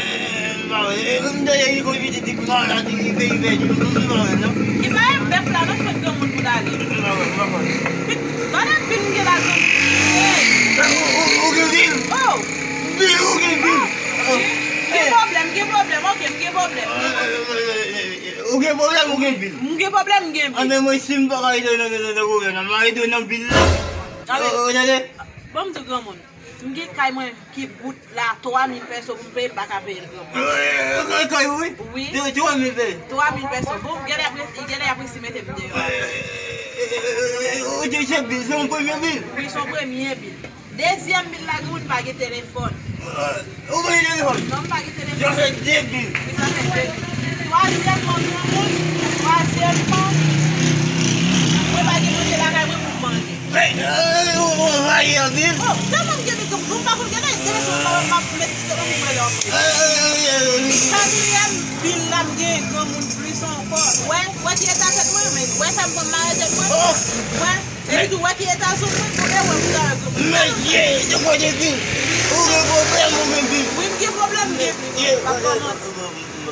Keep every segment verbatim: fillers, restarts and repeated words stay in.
M pa wè. M tande gen yon pitit ki malad, ki peyi pèdi. M pa wè, non. Ki pa e bèf la, non, fè granmoun pou l ale. M pa wè, m pa wè. Gade bil m gen la, granmoun. Ou, ou, ou gen bil? Oh! Bil, ou gen bil? Ah, gen pwoblèm, gen pwoblèm, ok, m gen pwoblèm. Ou gen pwoblèm, ou gen bil? M gen pwoblèm, m gen bil. Anben, mwen, si m pa ka ede w nan, nan, nan, nan pwoblèm nan, m a ede w nan bil la. Anben, ou tande? Ban m di w, granmoun, m gen kay mwen ki bout la, twa mil pèso pou m peye, m pa ka peye l, granmoun. Kay, kay, wi? Wi. Twa mil pèso. Twa mil pèso. Bon, genlè apre, genlè apre si mete m deyò. Ou di se bil, se yon premye bil? Wi, se yon premye bil. Dezyèm bil la, granmoun, pa gen telefòn. Ou pa gen telefòn? Non, m pa gen telefòn. Sa fè de bil. Wi, sa fè de bil. Twazyèmman, granmoun, twazyèmman, mwen pa gen manje lakay mwen pou m manje. Men, ou, ou rayi anpil? Oh, tèlman m gen bil, granmoun, ou pa konn genlè telefòn mwen, m ap met ti telefòn mwen lè w ap manje. Katriyèm bil la m gen, granmoun, plis ankò. Wè, wè ki eta tèt mwen, men wè sa m pran mare tèt mwen. Wè. Epi tou, wè ki eta zong mwen, bon, e wè pou ta wè granmoun. Mesye, se kote bil. Ou gen pwoblèm, ou gen bil. Wi, m gen pwoblèm, m gen bil. M pa pran manti.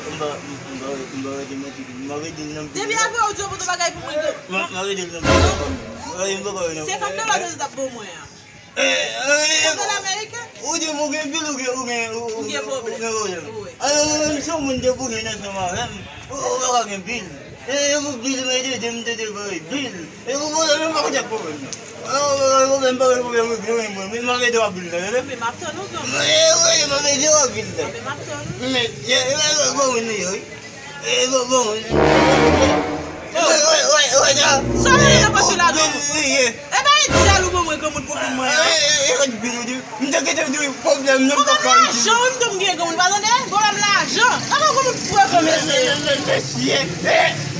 M pa rete manti. M pa rete nan bil. Depi avè w di yo poto bagay pou mwen, granmoun. M pa rete nan bil. M pa rete nan bil. Senkant dola se t ap bon mwen an. Senkant dola ameriken. Ou di m ou gen bil, ou gen, ou gen, ou gen pwoblèm. Alò, mwen menm, si yon moun te boule nan chanm avè m, ou, ou pa ka gen bil. E, e pou bil, mwen te di m te te bay bil. E pou pwoblèm, mwen pa konn ak pwoblèm nan. Alò, pwoblèm, pwoblèm, pa gen pwoblèm, wi, wi, wi, men m ap ede w ak bil la, tande? Men m ap tann ou, granmoun. Wi, wi, m ap ede w ak bil la. Men m ap tann ou. Men, e, e, e, bon, wi, wi, wi. E, bon, bon, wi. Wi, wi, wi, wi, sa. Sa w ye nan pòch la, granmoun? Wi, wi. E pa e dyal ou ban mwen, granmoun, pou vin mwen an. E, e, e, bil, wi. M te kite w di pwoblèm nan pa ka lajan, wi, m tou m gen, granmoun, pa tande? Pwoblèm lajan. Kòman granmoun fou e granmoun mesye? Mesye, e.